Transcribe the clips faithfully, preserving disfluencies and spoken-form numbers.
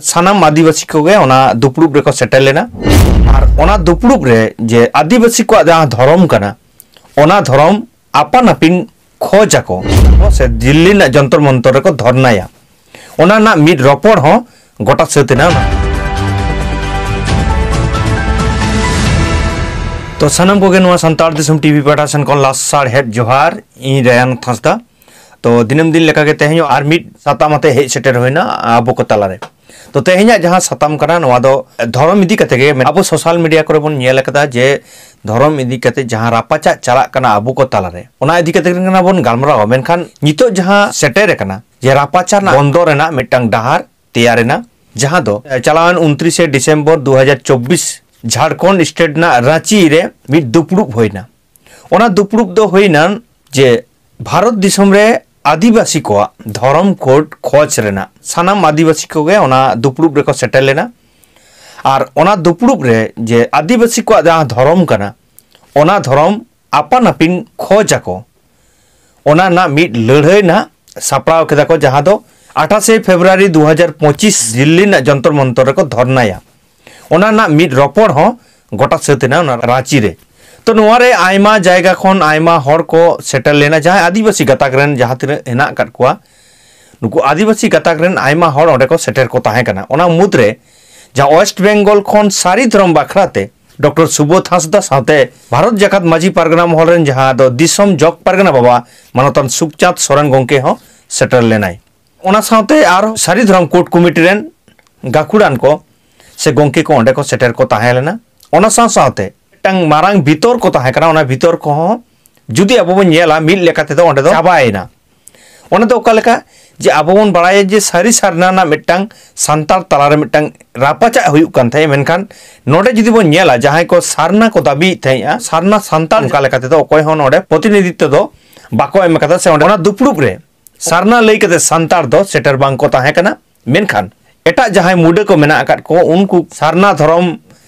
ᱥᱟᱱᱟᱢ ᱟᱹᱫᱤᱵᱟᱹᱥᱤ ᱠᱚᱜᱮ ᱚᱱᱟ ᱫᱩᱯᱲᱩᱵ ᱨᱮᱠᱚ ᱥᱮᱴᱮᱨ ᱞᱮᱱᱟ᱾ ᱟᱨ ᱚᱱᱟ ᱫᱩᱯᱲᱩᱵ ᱨᱮ ᱡᱮ ᱟᱹᱫᱤᱵᱟᱹᱥᱤ ᱠᱚᱣᱟᱜ ᱡᱟᱦᱟᱸ ᱫᱷᱚᱨᱚᱢ ᱠᱟᱱᱟ, ᱚᱱᱟ ᱫᱷᱚᱨᱚᱢ ᱟᱯᱟᱱ ᱟᱹᱯᱤᱱ ᱠᱷᱚᱡᱽ ᱟᱠᱚ ᱥᱮ ᱫᱤᱞᱞᱤ ᱨᱮᱱᱟᱜ ᱡᱚᱱᱛᱚᱨ ᱢᱚᱱᱛᱚᱨ ᱨᱮᱠᱚ ᱫᱷᱚᱨᱱᱟᱭᱟ᱾ ᱚᱱᱟ ᱨᱮᱱᱟᱜ ᱢᱤᱫ ᱨᱚᱯᱚᱲ ᱦᱚᱸ ᱜᱚᱴᱟ ᱥᱟᱹᱛ ᱮᱱᱟ᱾ ᱛᱚ ᱥᱟᱱᱟᱢ ᱠᱚᱜᱮ ᱱᱚᱣᱟ ᱥᱟᱱᱛᱟᱲ ᱫᱤᱥᱚᱢ ᱴᱤᱵᱷᱤ ᱯᱟᱦᱴᱟ ᱥᱮᱱ ᱠᱷᱚᱱ ᱞᱟᱥᱟᱲᱦᱮᱫ ᱡᱚᱦᱟᱨ᱾ ᱤᱧ ᱨᱟᱭᱟᱱ ᱦᱟᱸᱥᱫᱟ᱾ ᱛᱚ ᱫᱤᱱᱟᱹᱢ ᱫᱤᱱ ᱞᱮᱠᱟᱜᱮ ᱛᱮᱦᱮᱧ ᱦᱚᱸ ᱟᱨ ᱢᱤᱫ ᱥᱟᱛᱟᱢ ᱟᱛᱮ ᱦᱮᱡ ᱥᱮᱴᱮᱨ ᱦᱩᱭᱱᱟ ᱟᱵᱚ ᱠᱚ ᱛᱟᱞᱟᱨᱮ᱾ ᱛᱚ ᱛᱮᱦᱮᱧᱟᱜ ᱡᱟᱦᱟᱸ ᱥᱟᱛᱟᱢ ᱠᱟᱱᱟ, ᱱᱚᱣᱟ ᱫᱚ ᱫᱷᱚᱨᱚᱢ ᱤᱫᱤ ᱠᱟᱛᱮ ᱜᱮ᱾ ᱟᱵᱚ ᱥᱳᱥᱟᱞ ᱢᱤᱰᱤᱭᱟ ᱠᱚᱨᱮ ᱵᱚᱱ ᱧᱮᱞ ᱟᱠᱟᱫᱟ ᱡᱮ ᱫᱷᱚᱨᱚᱢ ᱤᱫᱤ ᱠᱟᱛᱮ ᱡᱟᱦᱟᱸ ᱨᱟᱯᱟᱪᱟᱜ ᱪᱟᱞᱟᱜ ᱠᱟᱱᱟ ᱟᱵᱚ ᱠᱚ ᱛᱟᱞᱟᱨᱮ, ᱚᱱᱟ ᱤᱫᱤ ᱠᱟᱛᱮ ᱜᱮ ᱵᱚᱱ ᱜᱟᱞᱢᱟᱨᱟᱣᱟ᱾ ᱢᱮᱱᱠᱷᱟᱱ ᱱᱤᱛᱚᱜ ᱡᱟᱦᱟᱸ ᱥᱮᱴᱮᱨ ᱟᱠᱟᱱᱟ ᱡᱮ ᱨᱟᱯᱟᱪᱟᱜ ᱨᱮᱱᱟᱜ ᱵᱚᱱᱫᱚ ᱨᱮᱱᱟᱜ ᱢᱤᱫᱴᱟᱝ ᱰᱟᱦᱟᱨ ᱛᱮᱭᱟᱨ ᱮᱱᱟ, ᱡᱟᱦᱟᱸ ᱫᱚ ᱪᱟᱞᱟᱣᱮᱱ ᱩᱱᱛᱨᱤᱥᱮ ᱰᱤᱥᱮᱢᱵᱚᱨ ᱫᱩ ᱦᱟᱡᱟᱨ ᱪᱚᱵᱵᱤᱥ ᱡᱷᱟᱲᱠᱷᱚᱸᱰ ᱥᱴᱮᱴ ᱨᱮᱱᱟᱜ ᱨᱟᱸᱪᱤ ᱨᱮ ᱢᱤᱫ ᱫᱩᱯᱲᱩᱵ ᱦᱩᱭᱱᱟ᱾ ᱚᱱᱟ ᱫᱩᱯᱲᱩᱵ ᱫᱚ ᱦᱩᱭᱱᱟ ᱡᱮ ᱵᱷᱟᱨᱚᱛ ᱫᱤᱥᱚᱢ ᱨᱮ ᱟᱹᱫᱤᱵᱟᱹᱥᱤ ᱠᱚᱣᱟᱜ ᱫᱷᱚᱨᱚᱢ ᱠᱳᱰ ᱠᱷᱚᱡᱽ ᱨᱮᱱᱟᱜ᱾ ᱥᱟᱱᱟᱢ ᱟᱹᱫᱤᱵᱟᱹᱥᱤ ᱠᱚᱜᱮ ᱚᱱᱟ ᱫᱩᱯᱲᱩᱵ ᱨᱮᱠᱚ ᱥᱮᱴᱮᱨ ᱞᱮᱱᱟ᱾ ᱟᱨ ᱚᱱᱟ ᱫᱩᱯᱲᱩᱵ ᱨᱮ ᱡᱮ ᱟᱹᱫᱤᱵᱟᱹᱥᱤ ᱠᱚᱣᱟᱜ ᱡᱟᱦᱟᱸ ᱫᱷᱚᱨᱚᱢ ᱠᱟᱱᱟ, ᱚᱱᱟ ᱫᱷᱚᱨᱚᱢ ᱟᱯᱟᱱ ᱟᱹᱯᱤᱱ ᱠᱷᱚᱡᱽ ᱟᱠᱚ, ᱚᱱᱟ ᱨᱮᱱᱟᱜ ᱢᱤᱫ ᱞᱟᱹᱲᱦᱟᱹᱭ ᱱᱟᱜ ᱥᱟᱯᱲᱟᱣ ᱠᱮᱫᱟ ᱠᱚ, ᱡᱟᱦᱟᱸ ᱫᱚ ᱟᱴᱷᱟᱥᱮ ᱯᱷᱮᱵᱽᱨᱩᱣᱟᱨᱤ ᱫᱩ ᱦᱟᱡᱟᱨ ᱯᱚᱸᱪᱤᱥ ᱫᱤᱞᱞᱤ ᱨᱮᱱᱟᱜ ᱡᱚᱱᱛᱚᱨ ᱢᱚᱱᱛᱚᱨ ᱨᱮᱠᱚ ᱫᱷᱚᱨᱱᱟᱭᱟ᱾ ᱚᱱᱟ ᱨᱮᱱᱟᱜ ᱢᱤᱫ ᱨᱚᱯᱚᱲ ᱦᱚᱸ ᱜᱚᱴᱟ ᱥᱟᱹᱛ ᱮᱱᱟ ᱚᱱᱟ ᱨᱟᱸᱪᱤ ᱨᱮ᱾ ᱛᱚ ᱱᱚᱣᱟ ᱨᱮ ᱟᱭᱢᱟ ᱡᱟᱭᱜᱟ ᱠᱷᱚᱱ ᱟᱭᱢᱟ ᱦᱚᱲ ᱠᱚ ᱥᱮᱴᱮᱨ ᱞᱮᱱᱟ, ᱡᱟᱦᱟᱸᱭ ᱟᱹᱫᱤᱵᱟᱹᱥᱤ ᱜᱟᱛᱟᱠ ᱨᱮᱱ ᱡᱟᱦᱟᱸ ᱛᱤᱱᱟᱹᱜ ᱦᱮᱱᱟᱜ ᱟᱠᱟᱫ ᱠᱚᱣᱟ, ᱱᱩᱠᱩ ᱟᱹᱫᱤᱵᱟᱹᱥᱤ ᱜᱟᱛᱟᱠ ᱨᱮᱱ ᱟᱭᱢᱟ ᱦᱚᱲ ᱚᱸᱰᱮ ᱠᱚ ᱥᱮᱴᱮᱨ ᱠᱚ ᱛᱟᱦᱮᱸ ᱠᱟᱱᱟ᱾ ᱚᱱᱟ ᱢᱩᱫᱽᱨᱮ ᱡᱟᱦᱟᱸ ᱳᱭᱮᱥᱴ ᱵᱮᱝᱜᱚᱞ ᱠᱷᱚᱱ ᱥᱟᱹᱨᱤ ᱫᱷᱚᱨᱚᱢ ᱵᱟᱠᱷᱨᱟ ᱛᱮ ᱰᱚᱠᱴᱚᱨ ᱥᱩᱵᱳᱫᱷ ᱦᱟᱸᱥᱫᱟ ᱥᱟᱶᱛᱮ ᱵᱷᱟᱨᱚᱛ ᱡᱟᱠᱟᱛ ᱢᱟᱹᱡᱷᱤ ᱯᱟᱨᱜᱟᱱᱟ ᱢᱚᱦᱚᱞ ᱨᱮᱱ ᱡᱟᱦᱟᱸ ᱫᱚ ᱫᱤᱥᱚᱢ ᱡᱚᱜᱽ ᱯᱟᱨᱜᱟᱱᱟ ᱵᱟᱵᱟ ᱢᱟᱱᱚᱛᱟᱱ ᱥᱩᱠᱪᱟᱸᱫᱽ ᱥᱚᱨᱮᱱ ᱜᱚᱢᱠᱮ ᱦᱚᱸ ᱥᱮᱴᱮᱨ ᱞᱮᱱᱟᱭ᱾ ᱚᱱᱟ ᱥᱟᱶᱛᱮ ᱟᱨ ᱥᱟᱹᱨᱤ ᱫᱷᱚᱨᱚᱢ ᱠᱳᱰ ᱠᱚᱢᱤᱴᱤ ᱨᱮᱱ ᱜᱟᱹᱠᱷᱩᱲᱟᱱ ᱠᱚ ᱥᱮ ᱜᱚᱢᱠᱮ ᱠᱚ ᱚᱸᱰᱮ ᱠᱚ ᱥᱮᱴᱮᱨ ᱠᱚ ᱛᱟᱦᱮᱸ ᱞᱮᱱᱟ᱾ ᱚᱱᱟ ᱥᱟᱶ ᱥᱟᱶᱛᱮ ᱢᱤᱫᱴᱟᱝ ᱢᱟᱨᱟᱝ ᱵᱤᱛᱚᱨ ᱠᱚ ᱛᱟᱦᱮᱸ ᱠᱟᱱᱟ, ᱚᱱᱟ ᱵᱤᱛᱚᱨ ᱠᱚᱦᱚᱸ ᱡᱩᱫᱤ ᱟᱵᱚ ᱵᱚᱱ ᱧᱮᱞᱟ, ᱢᱤᱫ ᱞᱮᱠᱟ ᱛᱮᱫᱚ ᱚᱸᱰᱮ ᱫᱚ ᱪᱟᱵᱟᱭᱮᱱᱟ᱾ ᱚᱱᱟ ᱫᱚ ᱚᱠᱟ ᱞᱮᱠᱟ? ᱡᱮ ᱟᱵᱚ ᱵᱚᱱ ᱵᱟᱲᱟᱭᱟ ᱡᱮ ᱥᱟᱹᱨᱤ ᱥᱟᱨᱱᱟ ᱨᱮᱱᱟᱜ ᱢᱤᱫᱴᱟᱝ ᱥᱟᱱᱛᱟᱲ ᱛᱟᱞᱟᱨᱮ ᱢᱤᱫᱴᱟᱝ ᱨᱟᱯᱟᱪᱟᱜ ᱦᱩᱭᱩᱜ ᱠᱟᱱ ᱛᱟᱦᱮᱸᱫ, ᱢᱮᱱᱠᱷᱟᱱ ᱱᱚᱰᱮ ᱡᱩᱫᱤ ᱵᱚᱱ ᱧᱮᱞᱟ, ᱡᱟᱦᱟᱸᱭ ᱠᱚ ᱥᱟᱨᱱᱟ ᱠᱚ ᱫᱟᱹᱵᱤᱭᱮᱫ ᱛᱟᱦᱮᱸᱫᱼᱟ, ᱥᱟᱨᱱᱟ ᱥᱟᱱᱛᱟᱲ ᱚᱱᱠᱟ ᱞᱮᱠᱟ ᱛᱮᱫᱚ ᱚᱠᱚᱭ ᱦᱚᱸ ᱱᱚᱰᱮ ᱯᱨᱚᱛᱤᱱᱤᱫᱷᱤᱛᱛᱚ ᱫᱚ ᱵᱟᱠᱚ ᱮᱢ ᱟᱠᱟᱫᱟ ᱥᱮ ᱚᱸᱰᱮ ᱚᱱᱟ ᱫᱩᱯᱲᱩᱵ ᱨᱮ ᱥᱟᱨᱱᱟ ᱞᱟᱹᱭ ᱠᱟᱛᱮ ᱥᱟᱱᱛᱟᱲ ᱫᱚ ᱥᱮᱴᱮᱨ ᱵᱟᱝ ᱠᱚ ᱛᱟᱦᱮᱸ ᱠᱟᱱᱟ᱾ ᱢᱮᱱᱠᱷᱟᱱ ᱮᱴᱟᱜ ᱡᱟᱦᱟᱸᱭ ᱢᱩᱰᱟᱹ ᱠᱚ ᱢᱮᱱᱟᱜ ᱟᱠᱟᱫ ᱠᱚ, ᱩᱱᱠᱩ ᱥᱟᱨᱱᱟ ᱫᱷᱚᱨᱚᱢ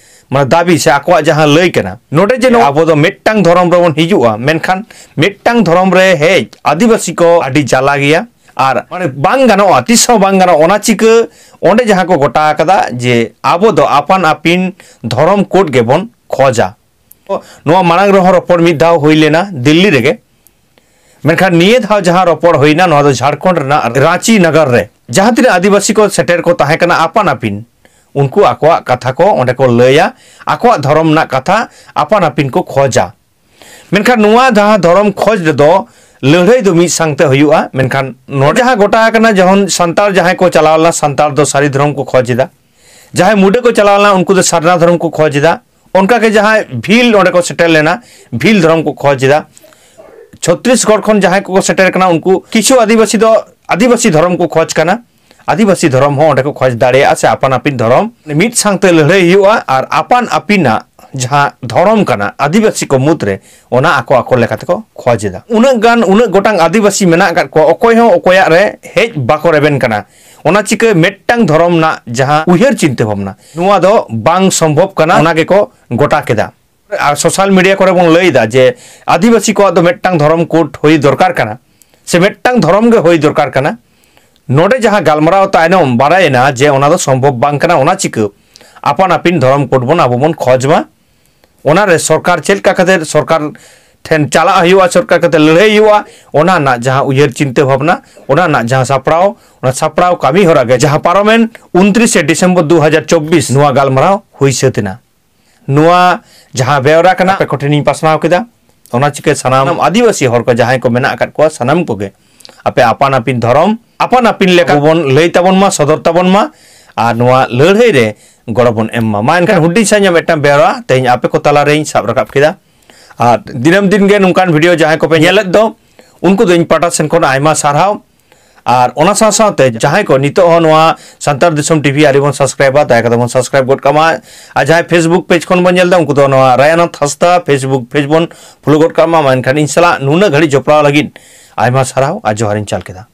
ᱢᱟᱱᱮ ᱫᱟᱹᱵᱤ ᱥᱮ ᱟᱠᱚᱣᱟᱜ ᱡᱟᱦᱟᱸ ᱞᱟᱹᱭ ᱠᱟᱱᱟ, ᱱᱚᱰᱮ ᱡᱮ ᱱᱚᱣᱟ ᱟᱵᱚ ᱫᱚ ᱢᱤᱫᱴᱟᱝ ᱫᱷᱚᱨᱚᱢ ᱨᱮᱵᱚᱱ ᱦᱤᱡᱩᱜᱼᱟ, ᱢᱮᱱᱠᱷᱟᱱ ᱢᱤᱫᱴᱟᱝ ᱫᱷᱚᱨᱚᱢ ᱨᱮ ᱦᱮᱡ ᱟᱹᱫᱤᱵᱟᱹᱥᱤ ᱠᱚ ᱟᱹᱰᱤ ᱡᱟᱞᱟ ᱜᱮᱭᱟ᱾ ᱟᱨ ᱢᱟᱱᱮ ᱵᱟᱝ ᱜᱟᱱᱚᱜᱼᱟ, ᱛᱤᱥ ᱦᱚᱸ ᱵᱟᱝ ᱜᱟᱱᱚᱜᱼᱟ᱾ ᱚᱱᱟ ᱪᱤᱠᱟᱹ ᱚᱸᱰᱮ ᱡᱟᱦᱟᱸ ᱠᱚ ᱜᱚᱴᱟ ᱟᱠᱟᱫᱟ ᱡᱮ ᱟᱵᱚ ᱫᱚ ᱟᱯᱟᱱ ᱟᱹᱯᱤᱱ ᱫᱷᱚᱨᱚᱢ ᱠᱳᱰ ᱜᱮᱵᱚᱱ ᱠᱷᱚᱡᱟ᱾ ᱱᱚᱣᱟ ᱢᱟᱲᱟᱝ ᱨᱮᱦᱚᱸ ᱨᱚᱯᱚᱲ ᱢᱤᱫ ᱫᱷᱟᱣ ᱦᱩᱭ ᱞᱮᱱᱟ ᱫᱤᱞᱞᱤ ᱨᱮᱜᱮ, ᱢᱮᱱᱠᱷᱟᱱ ᱱᱤᱭᱟᱹ ᱫᱷᱟᱣ ᱡᱟᱦᱟᱸ ᱨᱚᱯᱚᱲ ᱦᱩᱭᱱᱟ, ᱱᱚᱣᱟ ᱫᱚ ᱡᱷᱟᱲᱠᱷᱚᱸᱰ ᱨᱮᱱᱟᱜ ᱨᱟᱸᱪᱤ ᱱᱟᱜᱟᱨ ᱨᱮ ᱡᱟᱦᱟᱸ ᱛᱤᱱᱟᱹᱜ ᱟᱹᱫᱤᱵᱟᱹᱥᱤ ᱠᱚ ᱥᱮᱴᱮᱨ ᱠᱚ ᱛᱟᱦᱮᱸ ᱠᱟᱱᱟ ᱟᱯᱟᱱ ᱟᱹᱯᱤᱱ, ᱩᱱᱠᱩ ᱟᱠᱚᱣᱟᱜ ᱠᱟᱛᱷᱟ ᱠᱚ ᱚᱸᱰᱮ ᱠᱚ ᱞᱟᱹᱭᱟ, ᱟᱠᱚᱣᱟᱜ ᱫᱷᱚᱨᱚᱢ ᱨᱮᱱᱟᱜ ᱠᱟᱛᱷᱟ ᱟᱯᱟᱱ ᱟᱹᱯᱤᱱ ᱠᱚ ᱠᱷᱚᱡᱟ᱾ ᱢᱮᱱᱠᱷᱟᱱ ᱱᱚᱣᱟ ᱡᱟᱦᱟᱸ ᱫᱷᱚᱨᱚᱢ ᱠᱷᱚᱡᱽ ᱨᱮᱫᱚ ᱞᱟᱹᱲᱦᱟᱹᱭ ᱫᱚ ᱢᱤᱫ ᱥᱟᱝᱛᱮ ᱦᱩᱭᱩᱜᱼᱟ᱾ ᱢᱮᱱᱠᱷᱟᱱ ᱱᱚᱰᱮ ᱡᱟᱦᱟᱸ ᱜᱚᱴᱟ ᱟᱠᱟᱱᱟ, ᱡᱮᱢᱚᱱ ᱥᱟᱱᱛᱟᱲ ᱡᱟᱦᱟᱸᱭ ᱠᱚ ᱪᱟᱞᱟᱣ ᱞᱮᱱᱟ, ᱥᱟᱱᱛᱟᱲ ᱫᱚ ᱥᱟᱹᱨᱤ ᱫᱷᱚᱨᱚᱢ ᱠᱚ ᱠᱷᱚᱡᱽ ᱮᱫᱟ᱾ ᱡᱟᱦᱟᱸᱭ ᱢᱩᱰᱟᱹ ᱠᱚ ᱪᱟᱞᱟᱣ ᱞᱮᱱᱟ, ᱩᱱᱠᱩ ᱫᱚ ᱥᱟᱨᱱᱟ ᱫᱷᱚᱨᱚᱢ ᱠᱚ ᱠᱷᱚᱡᱽ ᱮᱫᱟ᱾ ᱚᱱᱠᱟᱜᱮ ᱡᱟᱦᱟᱸᱭ ᱵᱷᱤᱞ ᱚᱸᱰᱮ ᱠᱚ ᱥᱮᱴᱮᱨ ᱞᱮᱱᱟ, ᱵᱷᱤᱞ ᱫᱷᱚᱨᱚᱢ ᱠᱚ ᱠᱷᱚᱡᱽ ᱮᱫᱟ᱾ ᱪᱷᱚᱛᱨᱤᱥᱜᱚᱲ ᱠᱷᱚᱱ ᱡᱟᱦᱟᱸᱭ ᱠᱚᱠᱚ ᱥᱮᱴᱮᱨ ᱠᱟᱱᱟ, ᱩᱱᱠᱩ ᱠᱤᱪᱷᱩ ᱟᱹᱫᱤᱵᱟᱹᱥᱤ ᱫᱚ ᱟᱹᱫᱤᱵᱟᱹᱥᱤ ᱫᱷᱚᱨᱚᱢ ᱠᱚ ᱠᱷᱚᱡᱽ ᱠᱟᱱᱟ᱾ ᱟᱹᱫᱤᱵᱟᱹᱥᱤ ᱫᱷᱚᱨᱚᱢ ᱦᱚᱸ ᱚᱸᱰᱮ ᱠᱚ ᱠᱷᱚᱡᱽ ᱫᱟᱲᱮᱭᱟᱜᱼᱟ, ᱥᱮ ᱟᱯᱟᱱ ᱟᱹᱯᱤᱱ ᱫᱷᱚᱨᱚᱢ ᱢᱤᱫ ᱥᱟᱝᱛᱮ ᱞᱟᱹᱲᱦᱟᱹᱭ ᱦᱩᱭᱩᱜᱼᱟ᱾ ᱟᱨ ᱟᱯᱟᱱ ᱟᱹᱯᱤᱱᱟᱜ ᱡᱟᱦᱟᱸ ᱫᱷᱚᱨᱚᱢ ᱠᱟᱱᱟ ᱟᱹᱫᱤᱵᱟᱹᱥᱤ ᱠᱚ ᱢᱩᱫᱽᱨᱮ, ᱚᱱᱟ ᱟᱠᱚ ᱟᱠᱚ ᱞᱮᱠᱟ ᱛᱮᱠᱚ ᱠᱷᱚᱡᱽ ᱮᱫᱟ᱾ ᱩᱱᱟᱹᱜ ᱜᱟᱱ, ᱩᱱᱟᱹᱜ ᱜᱚᱴᱟᱝ ᱟᱹᱫᱤᱵᱟᱹᱥᱤ ᱢᱮᱱᱟᱜ ᱟᱠᱟᱫ ᱠᱚᱣᱟ, ᱚᱠᱚᱭ ᱦᱚᱸ ᱚᱠᱚᱭᱟᱜ ᱨᱮ ᱦᱮᱡ ᱵᱟᱠᱚ ᱨᱮᱵᱮᱱ ᱠᱟᱱᱟ᱾ ᱚᱱᱟ ᱪᱤᱠᱟᱹ ᱢᱤᱫᱴᱟᱝ ᱫᱷᱚᱨᱚᱢ ᱨᱮᱱᱟᱜ ᱡᱟᱦᱟᱸ ᱩᱭᱦᱟᱹᱨ ᱪᱤᱱᱛᱟᱹ ᱵᱷᱟᱵᱽᱱᱟ, ᱱᱚᱣᱟ ᱫᱚ ᱵᱟᱝ ᱥᱚᱢᱵᱷᱚᱵ ᱠᱟᱱᱟ, ᱚᱱᱟ ᱜᱮᱠᱚ ᱜᱚᱴᱟ ᱠᱮᱫᱟ᱾ ᱟᱨ ᱥᱳᱥᱟᱞ ᱢᱤᱰᱤᱭᱟ ᱠᱚᱨᱮ ᱵᱚᱱ ᱞᱟᱹᱭ ᱮᱫᱟ ᱡᱮ ᱟᱹᱫᱤᱵᱟᱹᱥᱤ ᱠᱚᱣᱟᱜ ᱫᱚ ᱢᱤᱫᱴᱟᱝ ᱫᱷᱚᱨᱚᱢ ᱠᱳᱰ ᱦᱩᱭ ᱫᱚᱨᱠᱟᱨ ᱠᱟᱱᱟ, ᱥᱮ ᱢᱤᱫᱴᱟᱝ ᱫᱷᱚᱨᱚᱢ ᱜᱮ ᱦᱩᱭ ᱫᱚᱨᱠᱟᱨ ᱠᱟᱱᱟ᱾ ᱱᱚᱰᱮ ᱡᱟᱦᱟᱸ ᱜᱟᱞᱢᱟᱨᱟᱣ ᱛᱟᱭᱱᱚᱢ ᱵᱟᱲᱟᱭᱮᱱᱟ ᱡᱮ ᱚᱱᱟ ᱫᱚ ᱥᱚᱢᱵᱷᱚᱵ ᱵᱟᱝ ᱠᱟᱱᱟ, ᱚᱱᱟ ᱪᱤᱠᱟᱹ ᱟᱯᱟᱱ ᱟᱹᱯᱤᱱ ᱫᱷᱚᱨᱚᱢ ᱠᱳᱰ ᱵᱚᱱ ᱟᱵᱚ ᱵᱚᱱ ᱠᱷᱚᱡᱽ ᱢᱟ᱾ ᱚᱱᱟᱨᱮ ᱥᱚᱨᱠᱟᱨ ᱪᱮᱫ ᱞᱮᱠᱟ ᱠᱟᱛᱮ ᱥᱚᱨᱠᱟᱨ ᱴᱷᱮᱱ ᱪᱟᱞᱟᱜ ᱦᱩᱭᱩᱜᱼᱟ, ᱪᱮᱫ ᱞᱮᱠᱟ ᱠᱟᱛᱮ ᱞᱟᱹᱲᱦᱟᱹᱭ ᱦᱩᱭᱩᱜᱼᱟ, ᱚᱱᱟ ᱨᱮᱱᱟᱜ ᱡᱟᱦᱟᱸ ᱩᱭᱦᱟᱹᱨ ᱪᱤᱱᱛᱟᱹ ᱵᱷᱟᱵᱽᱱᱟ, ᱚᱱᱟ ᱨᱮᱱᱟᱜ ᱡᱟᱦᱟᱸ ᱥᱟᱯᱲᱟᱣ, ᱚᱱᱟ ᱥᱟᱯᱲᱟᱣ ᱠᱟᱹᱢᱤ ᱦᱚᱨᱟ ᱜᱮ ᱡᱟᱦᱟᱸ ᱯᱟᱨᱚᱢᱮᱱ ᱩᱱᱛᱨᱤᱥᱮ ᱰᱤᱥᱮᱢᱵᱚᱨ ᱫᱩ ᱦᱟᱡᱟᱨ ᱪᱚᱵᱵᱤᱥ ᱱᱚᱣᱟ ᱜᱟᱞᱢᱟᱨᱟᱣ ᱦᱩᱭ ᱥᱟᱹᱛ ᱮᱱᱟ᱾ ᱱᱚᱣᱟ ᱡᱟᱦᱟᱸ ᱵᱮᱣᱨᱟ ᱠᱟᱱᱟ, ᱟᱯᱮ ᱠᱚᱴᱷᱮᱱᱤᱧ ᱯᱟᱥᱱᱟᱣ ᱠᱮᱫᱟ᱾ ᱚᱱᱟ ᱪᱤᱠᱟᱹ ᱥᱟᱱᱟᱢ ᱟᱹᱫᱤᱵᱟᱹᱥᱤ ᱦᱚᱲ ᱠᱚ ᱡᱟᱦᱟᱸᱭ ᱠᱚ ᱢᱮᱱᱟᱜ ᱟᱠᱟᱫ ᱠᱚᱣᱟ, ᱥᱟᱱᱟᱢ ᱠᱚᱜᱮ ᱟᱯᱮ ᱟᱯᱟᱱ ᱟᱹᱯᱤᱱ ᱫᱷᱚᱨᱚᱢ ᱟᱯᱟᱱ ᱟᱹᱯᱤᱱ ᱞᱮᱠᱟ ᱵᱚᱱ ᱞᱟᱹᱭ ᱛᱟᱵᱚᱱ ᱢᱟ, ᱥᱚᱫᱚᱨ ᱛᱟᱵᱚᱱ ᱢᱟ, ᱟᱨ ᱱᱚᱣᱟ ᱞᱟᱹᱲᱦᱟᱹᱭ ᱨᱮ ᱜᱚᱲᱚ ᱵᱚᱱ ᱮᱢ ᱢᱟ᱾ ᱢᱟ ᱮᱱᱠᱷᱟᱱ ᱦᱩᱰᱤᱧ ᱥᱟᱺᱦᱤᱡ ᱢᱤᱫᱴᱟᱝ ᱵᱮᱣᱨᱟ ᱛᱮᱦᱮᱧ ᱟᱯᱮ ᱠᱚ ᱛᱟᱞᱟᱨᱮᱧ ᱥᱟᱵ ᱨᱟᱠᱟᱵ ᱠᱮᱫᱟ᱾ ᱟᱨ ᱫᱤᱱᱟᱹᱢ ᱫᱤᱱ ᱜᱮ ᱱᱚᱝᱠᱟᱱ ᱵᱷᱤᱰᱤᱭᱳ ᱡᱟᱦᱟᱸᱭ ᱠᱚᱯᱮ ᱧᱮᱞᱮᱫ ᱫᱚ, ᱩᱱᱠᱩ ᱫᱚ ᱤᱧ ᱯᱟᱦᱴᱟ ᱥᱮᱱ ᱠᱷᱚᱱ ᱟᱭᱢᱟ ᱥᱟᱨᱦᱟᱣ᱾ ᱟᱨ ᱚᱱᱟ ᱥᱟᱶ ᱥᱟᱶᱛᱮ ᱡᱟᱦᱟᱸᱭ ᱠᱚ ᱱᱤᱛᱚᱜ ᱦᱚᱸ ᱱᱚᱣᱟ ᱥᱟᱱᱛᱟᱲ ᱫᱤᱥᱚᱢ ᱴᱤᱵᱷᱤ ᱟᱹᱣᱨᱤ ᱵᱚᱱ ᱥᱟᱵᱥᱠᱨᱟᱭᱤᱵᱟ, ᱫᱟᱭᱟ ᱠᱟᱛᱮ ᱵᱚᱱ ᱥᱟᱵᱥᱠᱨᱟᱭᱤᱵ ᱜᱚᱫ ᱠᱟᱜ ᱢᱟ᱾ ᱟᱨ ᱡᱟᱦᱟᱸᱭ ᱯᱷᱮᱥᱵᱩᱠ ᱯᱮᱡᱽ ᱠᱷᱚᱱ ᱵᱚᱱ ᱧᱮᱞ ᱮᱫᱟ, ᱩᱱᱠᱩ ᱫᱚ ᱱᱚᱣᱟ ᱨᱟᱭᱟᱱᱟᱛᱷ ᱦᱟᱸᱥᱫᱟ ᱯᱷᱮᱥᱵᱩᱠ ᱯᱮᱡᱽ ᱵᱚᱱ ᱯᱷᱚᱞᱳ ᱜᱚᱫ ᱠᱟᱜ ᱢᱟ᱾ ᱢᱟ ᱮᱱᱠᱷᱟᱱ ᱤᱧ ᱥᱟᱞᱟᱜ ᱱᱩᱱᱟᱹᱜ ᱜᱷᱟᱹᱲᱤᱡ ᱡᱚᱯᱲᱟᱣ ᱞᱟᱹᱜᱤᱫ ᱟᱭᱢᱟ ᱥᱟᱨᱦᱟᱣ ᱟᱨ ᱡᱚᱦᱟᱨᱤᱧ ᱪᱟᱞ ᱠᱮᱫᱟ᱾